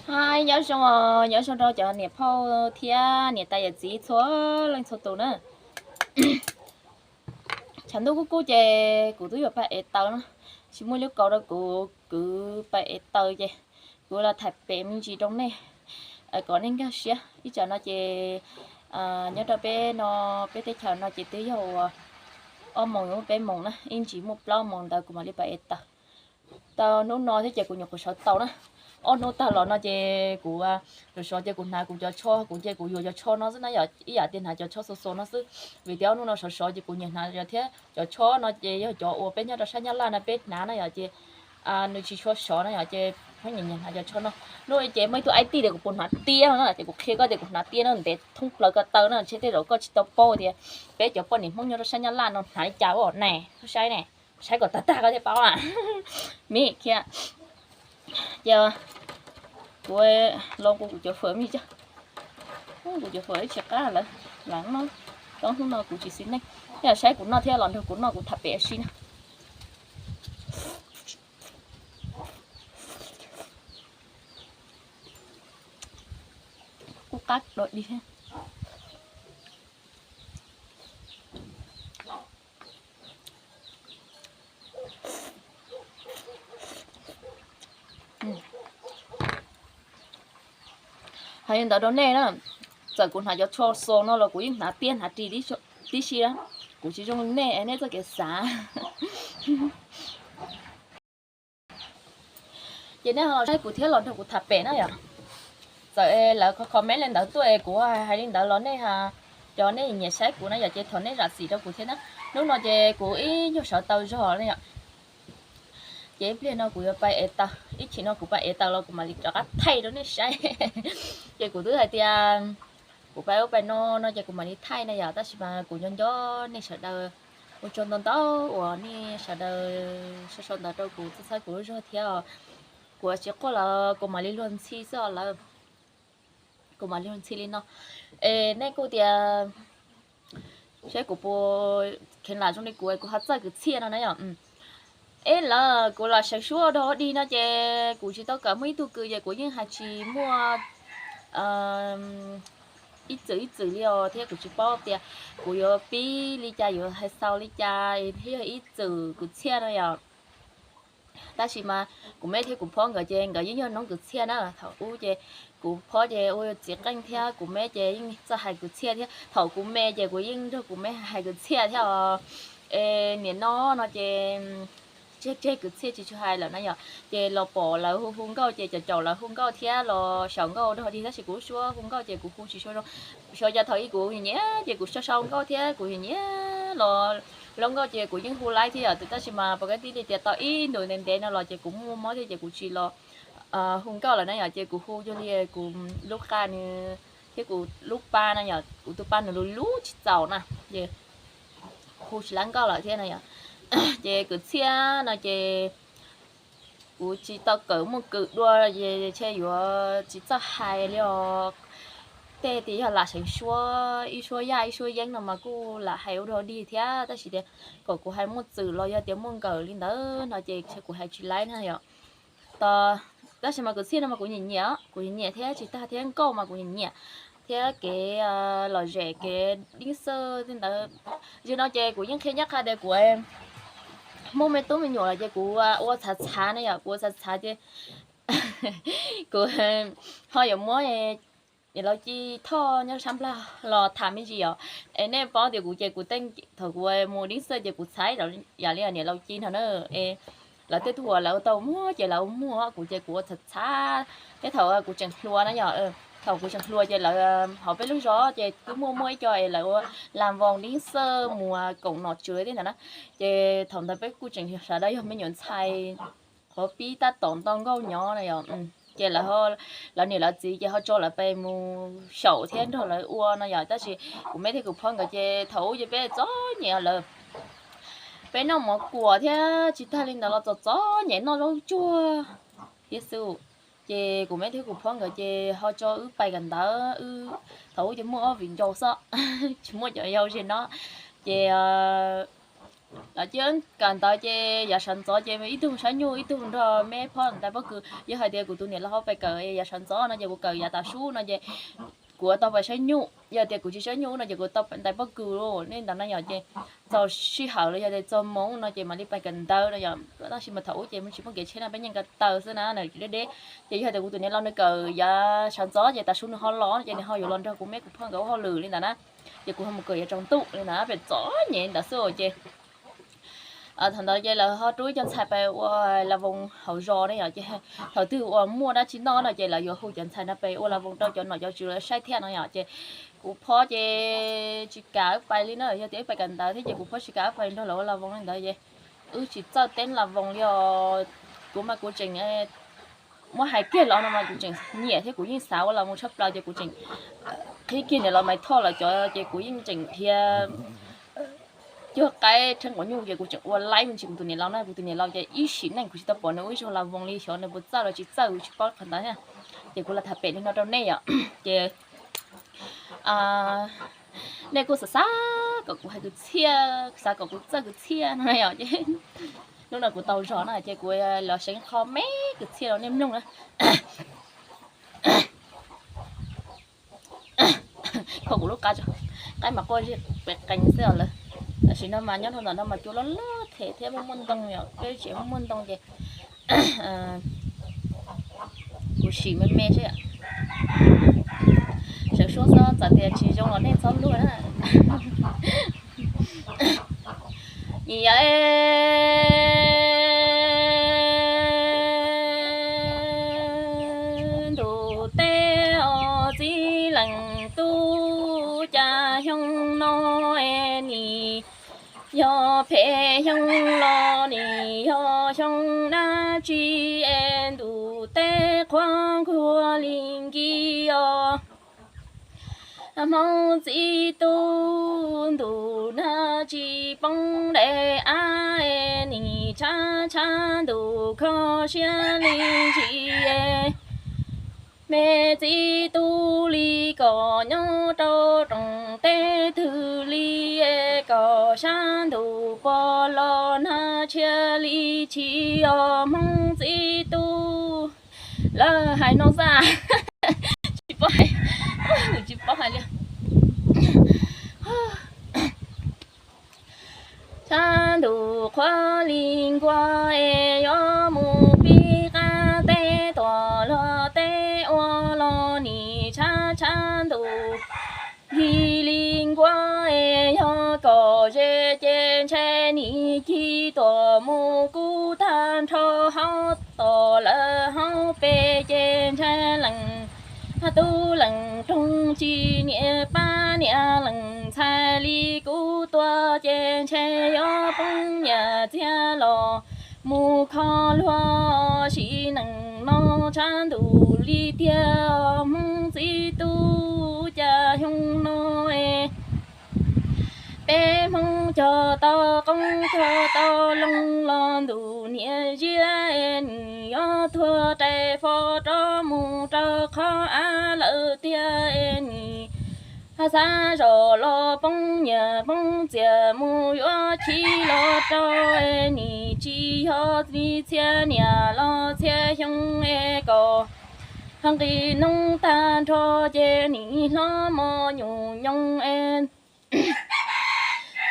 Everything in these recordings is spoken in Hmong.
Hais nyob zoo, nyob zoo rau cov niam phauj thiab niam tais yawm txiv txhua leej txhua tus na. Tshav ntuj kub kub ces kuv twb yuav pais ev taws no, tsis muaj lub kaus rau kuv kwv pais ev taws ces kuv los tham pem me ntsis rau nej kom nej nkag siab. Ib tsam no ces nyob rau peb no, peb teb chaws no ces twb yog uas ob moos yuav muaj peb moos na, ib ntsis muaj plaub moos ntawd kuv mam li pais ev taws. Tau hnub no thiab ces kuv nyuam qhuav sawv tau na. Ob hnub tag los no ces kuv sov sov ces kuv hnav kuv cov tsho, kuv ces kuv yuav cov tsho no xwb na yom, ib yam tias hnav cov tsho xua xua no xwb. Vim tias ob hnub no sov sov ces kuv nyiam hnav thiab cov tsho no ces yog cov uas peb nyob rau sab Nyab Laj no peb hnav na yom, ces nws tsis tshua sov na yom, ces pheej nyiam nyiam hnav cov tsho no. Hnub no ces muaj ib tug aib tij tias kuv puas hnav tiab no na, ces kuv qhia koj tias kuv hnav tiab no ntev thoob plaws ko taw no, ntshe tej zaum koj tsis tau paub tias peb cov poj niam Hmoob nyob rau sab Nyab Laj no hnav li cas ua ne, saib ne, saib kom tag tag koj thiaj paub a. Mis khiab, ces kuv los kuv, kuv cov fawm me cov, kuv cov fawm ib tsis qab lawm, lam no, tau hnub no kuv tsis xis neej, yog saib kuv noj thiab los nrog kuv noj kuv tham pem si na. Kuj qab dua dig thiab. Hais li ntawd rau nej na, txawm kuv hnav cov tsho xo no los kuv yeej hnav tiab hnav ris tib si, kuv tsis zoo nej, nej txoj kev xav. Ces nej ho los saib kuv thiab los nrog kuv tham pem na yom. Txawm lawv comment li ntawd tuaj es kuv hais li ntawd los nej, cov nej nyiam saib kuv na yom, ces thov nej zam txim rau kuv thiab na. Hnub no ces kuv ib nyuag sawv tau zog na yom. Ces ib pliag no kuv yuav pais ev taws, ib chim no kuv pais ev taws los kuv mam li rov qab thaij rau nej saib. Ces kuv twb hais tias kuv pais ub pais no no ces kuv mam li thaij na yom, tab sis mas kuv nco nco nej sawv daws, ua tsaug ntau ntau uas nej sawv daws sau sau ntawv rau kuv, txhawb txhawb kuv lub zog thiab os. Kuv tsis quaj lawm, kuv mam li luag ntxhi xwb os lawm. Kuv mam li luag ntxhi li no. Es nej kuj tias saib kuv puas kheev lam zoo li kuv, kuv ho txawj kwv txhiaj no na yom. Eb lawm kuv los sawv suab dog dig no ces kuv tsis tau kawm muaj ib tug kwv ces kuv yeej hais tsis muaj ib txwm ib txwm li os, thiab kuv tsis paub tias kuv yuav pib li cas, yuav hais xaus li cas thiaj yog ib txwm kwv txhiaj no yom. Tab sis mas kuv me thiab kuv phob nkawd ces nkawd yeej yog noob kwv txhiaj na. Thaum ub ces kuv phob ces ua txiv qeej thiab kuv me ces yeej txawj hais kwv txhiaj thiab. Thaum kuv me ces kuv yeej nrog kuv me hais kwv txhiaj thiab os. Es nim no no ces tseg tseg kwv txhiaj tsis tshua hais lawm na yom. Ces los pom lawv hu hu nkauj ces caum caum lawv hu nkauj thiab los xyaum nkauj dog dig, tab sis kuv lub suab hu nkauj ces kuv hu tsis tshua zoo. Xyov cas thaum ub kuv nyiam nyiam ces kuv sau sau nkauj thiab kuv nyiam nyiam los hu nkauj ces kuv yeej hu laib thiab yom. Tab sis mas pom kab tib li tias tau ib ntus ntev ntev no los ces kuv muaj mob thiab ces kuv tsis los hu nkauj lawm na yom. Ces kuv hu cuag li kuv lub qa nws thiab kuv lub pa na yom, kuv tus pa nws lub lub tsis txaus na, ces hu tsis lab nkauj lawm thiab na yom. Ces kwv txhiaj no ces kuv tsis tau kawm muaj kwv dua, ces ntshe yuav tsis txawj hais li os. Tej tias yog lam seev suab ib suab yaj ib suab yeeb no mas kuj lam hais ua dog dig thiab, tab sis tias kom kuv hais muaj txwm los yog tias muaj nkawm li ntawd no ces ntshe kuv hais tsis laib na yom. Tab sis mas kwv txhiaj no mas kuv nyiam nyiam, kuv nyiam nyiam thiab tsis tag thiab nkauj mas kuv nyiam nyiam thiab kev lom zem kev deeb xwb tej ntawd. Zaum no ces kuv yeej qhia nyob qha tias kuv muaj me tub me nyuam lawm ces kuv ua txhav txhav na yom, kuv ua txhav txhav ces kuv ho yuav muab niam laus Ci Thoj nyob sab Nplog los tham me ntsis os. Es nej paub tias kuv ces kuv tej thaum kuv mus deeb xwb ces kuv txhav yam li niam laus Ci no na. Es lawv tej tug uas lawv tau muag ces lawv muag, kuv ces kuv ua txhav txhav. Thiab thaum kuv tseem hluas na yom, thaum kuv tseem hluas ces lawv hauv peb lub zos ces twb muaj muaj ib co es lawv ua lam voos deeb xwb mus koom nom tswv tej ntawd na. Ces thaum ntawd peb kuj tseem sawv daws yog me nyuam ntxhais qhuav pib tab tom nto nkauj nyob na yom. Ces lawv, lawv niam lawv txiv ces ho tso lawv pes mus xyaum thiab nrog lawv ua no yom. Tab sis kuv me thiab kuv phob nkawd ces thaum ub ces peb txom nyem lawm, peb noj mov kuam thiab tsis tag li ntawd los txom txom nyem noj zaub tsuag thiab xwb. Ces kuv me thiab kuv phob nkawd ces ho tso wb pais kawm ntawv, wb thaum ub ces muaj ob viv ncaus xwb, tsis muaj cov yau ze no. Ces Lawv cia kawm ntawv ces yav sawv ntxov ces ib tug saib nyuj ib tug nrog me phob ntais pob kws. Yog hais tias kuv tus niam laus ho pais kawm yav sawv ntxov no ces kuv kawm yav tav su no ces kuv ua tau pais saib nyuj, yog tias kuv tsis saib nyuj no ces kuv tau ntais pob kws li ntawd na yom. Ces txog sij hawm los yog tias txog moos no ces mam li pais kawm ntawv no yom. Tab sis mas thaum ub ces tsis muaj kev tsheb no peb nyeej ko taw xwb na, deb deb. Ces yog tias kuv tus niam laus nws kawm yav sawv ntxov ces tav su nws ho los no ces nws ho yuav los nrog kuv me kuv phob nkawd ua hauj lwm li ntawd na. Ces kuv ho mus kawm yav tsaus ntuj li ntawd, pem txom nyem ntawd xwb ces thaum ntawd ces lawv ho rub ib co ntxhais pais ua la voos hauv zos ne yom. Ces thaum twg uas muaj dab tsi noj no ces lawv yuav hu cov ntxhais no pais ua la voos rau cov nom cov tswv lawv saib thiab no yom. Ces kuv phob ces tsis kam wb pais li na, yog tias wb pais kawm ntawv thiab ces kuv phob tsis kam wb pais nrog lawv ua la voos li ntawd ces wb tsis txawj teb la voos li os. Kuv mas kuv tseem muab hais kiag los no mas kuv tseem nyiam thiab kuv yeej xav ua la voos tshaj plaws ces kuv tseem qhib kiag niam laus Maiv Thoj lawv cov ces kuv yeej tseem dhia cuag qaib rheeb quav nyuj ces kuv tseem ua laib me ntsis kuv tus niam laus na. Kuv tus niam laus ces ib sim neej kuv tsis tau pom nws ua ib zaug la voos li, xyov nws puas txawj los tsis txawj kuv tsis paub qhov ntawd na. Ces kuv los tham pem li no rau nej yom. Ces nej kuj xav xav kom kuv hais kwv txhiaj, xav kom kuv txawj kwv txhiaj no yom. Ces hnub no kuv tau zog na ces kuv los seev qho me kwv txhiaj rau nej mloog na. Kho kuv lub qab, qaib mas quaj zij qees xwb os lawm. Tam sim no mas nyob rau ntawm no mas cua loj loj them thiab muaj muaj ntoo yom, peb tsev muaj muaj ntoo ces kuv sim me me xwb. Sawv suab xwb, txawm tias tsis zoo los nej txhob luag na. Nyiam ntuj teb os txiv leej tub, cas xyoo no es nim yog phem xyoo los nim yog xyoo dab tsi es ntuj teb qhuav nkuag li nkig os. Hmoov txiv tub ntuj nag tsis poob daim av es nim tshav tshav ntuj kho siab li ntsis es me txiv tub li kom nyob rau rooj teb twg li es kom sab ntuj pom los nag tshiab li tsis os Hmoov txiv tub. Lawv hais no xwb, tsis paub hais, tsis paub hais li. Tshav ntuj qhuav li nkuaj es yuav mus pib qab teb tuaj luag teb ua los nim tshav tshav ntuj nkig li nkuaj es yog kom ze ces ntshai nim cig tuaj mus kub tag nrho hauv tom lawv hauv pes ces ntshai leej tub leej roog tsis niam pab niam leej ntxhais li kub tuaj ces ntshai yuav poob nyiaj txiag los mus kho luag sim neej no tshav ntuj li tiag Hmoob txiv tub cas xyoo no es peb Hmoob cog tau qoob cog tau loo los ntuj niam ziab es nim yuav tuag rais fo rov mus rau qhov av lawm tiag es nim xav zoj los poob nyiaj poob txiaj mus yuav chim los rau es nim tsis yog li txhia niam los txhia xyoo es kom nqis noob tag nrho ces nim hlob mos nyuj nyoos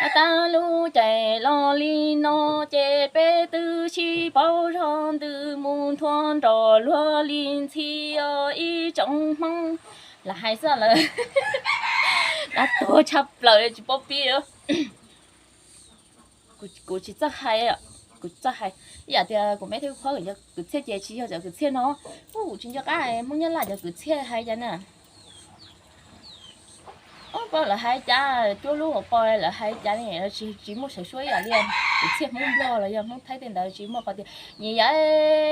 es tag lub caij los li no ces peb twb sib paub zog ntws mus nthua nrog luag li ntxhi os ib tsoom Hmoob. Lawv hais xwb lawm, dab tuag tshaj plaws tsis paub pib. Kuv tsis txawj hais, kuv txawj hais ib yam tias kuv me thiab kuv phob yog kwv txhiaj ces tsis yog cov kwv txhiaj no, kuv tsis nco qab Hmoob Nyab Laj cov kwv txhiaj hais cas na. Paub lawv hais cas, cuab lub hauv paus lawv hais cas ne, tsis muaj sawv suab ib yam li kwv txhiaj Hmoob Nplog los yog Hmoob Thaib tej ntawd tsis muaj qhov tias nyias yam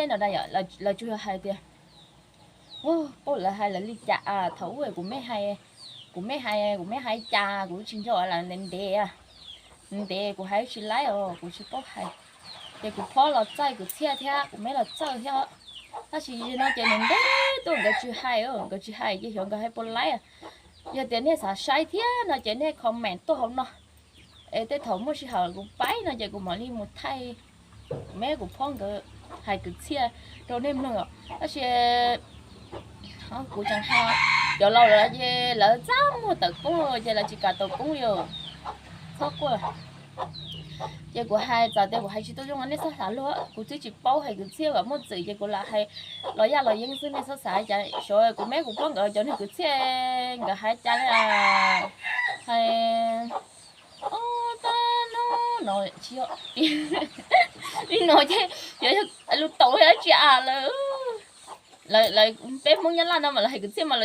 no da yom, lawv tsuas yog hais tias paub lawv hais lawv li cas. Thaum ub kuv me hais, kuv me hais, kuv me hais cas kuv tsis nco lawm ntev ntev, ntev kuv hais tsis laib os kuv tsis paub hais. Ces kuv phob los txawj kwv txhiaj thiab kuv me los txawj thiab, tab sis no ces nws ntev tuaj nkawd tsis hais, nkawd tsis hais ces xyov nkawd hais puas laib. Yog tias nej xav saib thiab no ces nej comment tuaj hauv no. Es tej thaum muaj sij hawm kuv paib no ces kuv mam li mus thaij kuv me kuv phob nkawd hais kwv txhiaj rau nej mloog os. Tab sis kuv tseem hais, cov laus lawm ces lawv txaj muag tawm koob ces lawv tsis kam tawm koob li os. Txhob quaj. Ces kuv hais txawm tias kuv hais tsis tau zoo nej txhob xav luag, kuv twb tsis paub hais kwv txhiaj kom muaj txwm ces kuv lam hais los yaj los yeeb xwb nej txhob xav cas. Xyov kuv me kuv phob nkawd cov neeg kwv txhiaj nkawd hais cas li, hais tab no no tsis yog li no ces yog lus taus yog dab tsi a lawm. Lawv peb Hmoob Nyab Laj no mas lawv hais kwv txhiaj mas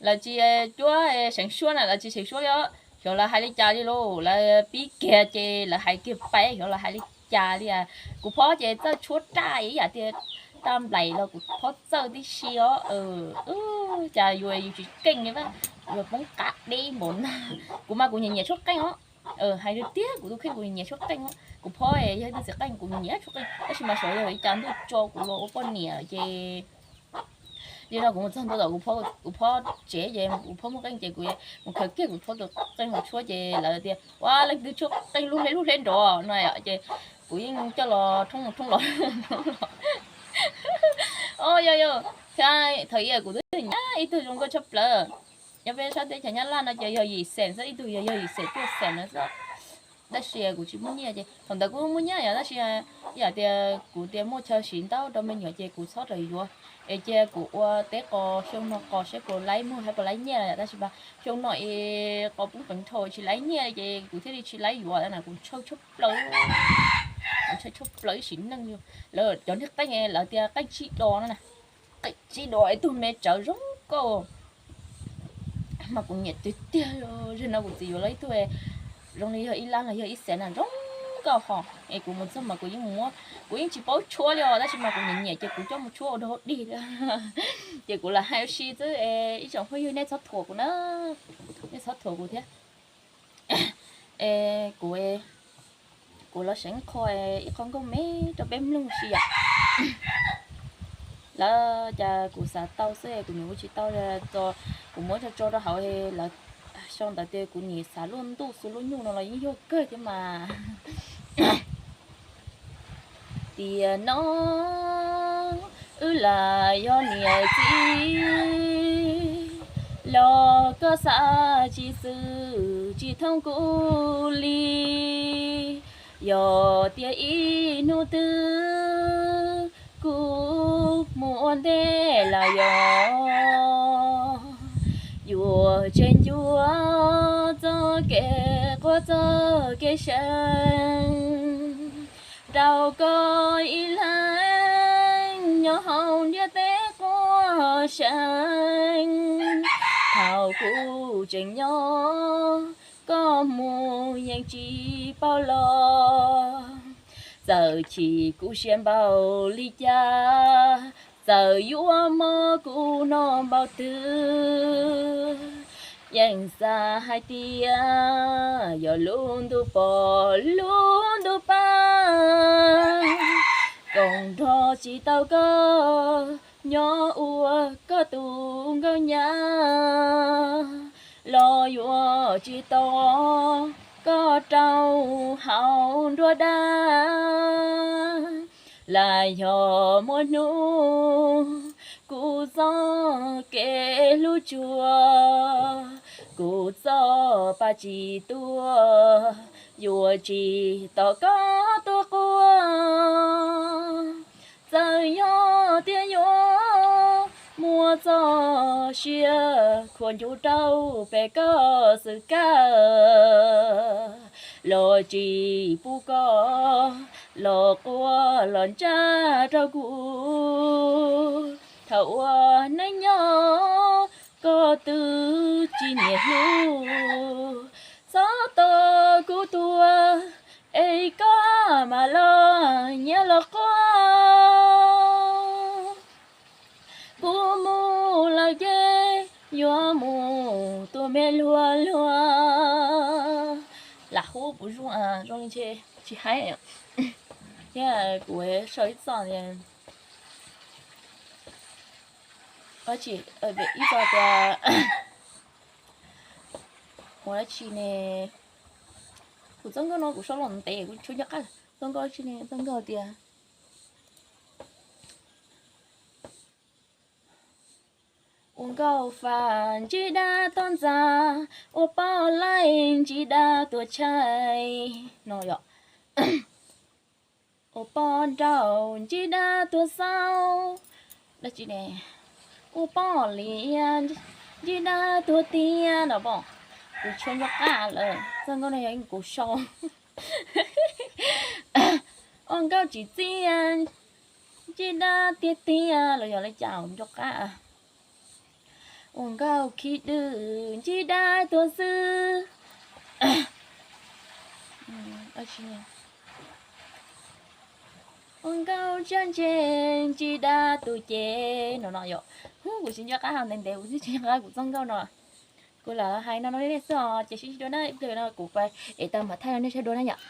lawv tsis cuab seev suab na, lawv tsis seev suab li os. Xyov lawv hais li cas li lauj, lawv pib kiag ces lawv hais kiag pais xyov lawv hais li cas li. Kuv phob ces txawj tshuab raj ib yam tias raj nplaim los kuv phob txawj tib si os. Cas yuav yus tsis keej li, yuav poob qab deb npaum no. Kuv mas kuv nyiam nyiam tshuab qeej os. Hais tiag tiag kuv tus kheej kuv nyiam tshuab qeej os. Kuv phob yog ib tug txiv qeej kuv nyiam tshuab qeej tab sis mas xyov yog li cas ntuj tso kuv los ua poj niam ces li no kuv mus txog ntua tom kuv phob tsev ces kuv phob muaj qeej ces kuv mus khaws kiag kuv phob tus qeej los tshuab ces lawv tias ua leej twg tshuab qeej lub hleb lub hleb nrov no ces kuv yeej coj los thoob los thoob los thoob los. Yog yog, thaum ub kuv twb nyiam ib tug zoo nkauj tshaj plaws. Nyob peb sab teb chaws Nyab Laj no ces yog yim xeem xwb, ib tug yog yog yim xeem tuaj xeem no xwb. Tab sis kuv tsis muaj nyiaj ces thaum ntawd kuj muaj nyiaj yom tab sis ib yam tias kuv tias muaj chaw siv ntaub rau me nyuam ces kuv txhob rawm yuav es cia kuv ua teb qos xyoo no qos saib puas laib muag saib puas laib nyiaj yom tab sis mas xyoo no es qos poob peev dhau tsis laib nyiaj ces kuv thiaj li tsis laib yuav na kuv ntshaw tshaj plaws, kuv ntshaw tshaj plaws ib sim neej li. Lawv cov niag qeej lawv tias qeej tsib dos no na, qeej tsib dos ib tug me tsawv zoo nkauj mas kuv nyiam tiag tiag. Zaum no kuv txiv yuav los ib tug zoo li yog ib lab los yog ib xeem na zoo nkauj hos es kuv mus txog mas kuv yeej mus muab, kuv yeej tsis paub tshuab li os tab sis mas kuv nyiam nyiam ces kuv coj mus tshuab ua dog dig li. Ces kuv lam hais ua si xwb es ib tsoom phooj ywg nej txhob thuam kuv na, nej txhob thuam kuv thiab. Es kuv, kuv los seev qho ib qho nkauj me rau peb mloog si yom. Lawv cas kuv xav tau xwb kuv nim ua tsis tau, kuv muab tso tso rau hauv lawv sau ntawd tias kuv nim xav luaj ntuj xu luaj nyuj no los yeej yog kawg thiab mas. Tiam no wb lam yog niam txiv los koj xav tsis xwm tsis thooj kuv li. Yog tias ib hnub twg kuv mus ua ntej los yog yuav tseg ncua txoj kev quaj txoj kev seev rau koj ib leeg nyob hauv ntiaj teb quaj seev. Thaum kuv tseem nyob koj mus yeej tsis paub los, txawm chim kuv siab npaum li cas, txawm yuav mob kuv noj npaum twg, yeej xav hais tias yog lub ntuj pom lub ntuj pab, koom nrog tsis tau koj nyob ua koj tus nkauj nyab, los yuav tsis tos koj rau hauv nruab dab. Lam yog muaj hnub kuv txoj kev hlub tsuas, kuv txoj pa tsis tuag, yuav tsis tos koj tuaj quaj. Txawm yog tias yuav muaj txoj sia khuam ncuv rau pem koj xwm kab, los tsis pub koj los quaj los ntsaj rau kuv. Thaum ua neej nyob koj twb tsis nyiam hlub, txhob tos kuv tuag es koj mam los nyiam los quaj. Kuv mus lawm ces yuav mus tus me luag luag. Lam hu puas zoo, zoo li ntshe tsis haib thiab kuv sau ib txoj tias, ib txoj tias ua dab tsi ne, Kuv txoj nkauj no kuv sau los ntev kuv tsis nco qab. Txoj nkauj tsis ne, txoj nkauj tias, ua nkauj faj ntsib dab toj ntxas, ua poj laij ntsib dab tuag tshaib no yom. Ua poj nraug ntsib dab tuag xaub, dab tsi ne, ua poj liab ntsib dab tuag tiag no pom. Kuv tsis nco qab lawm, txoj nkauj no yog kuv sau. Ua nkauj tsis txiaj ntsib dab tiag tiag los yog li cas nco qab. Ua nkauj khib dwb ntsib dab tuag xwb. Ua nkauj tsab ntse ntsib dab tuag ces no no yom. Kuv tsis nco qab, ntev ntev kuv twb tsis nco qab kuv txoj nkauj no. Kuv lam hais no no li nej xwb os, ces sib ntsib dua na, ib pliag no kuv pais ev tau mam thaij rau nej saib dua na yom.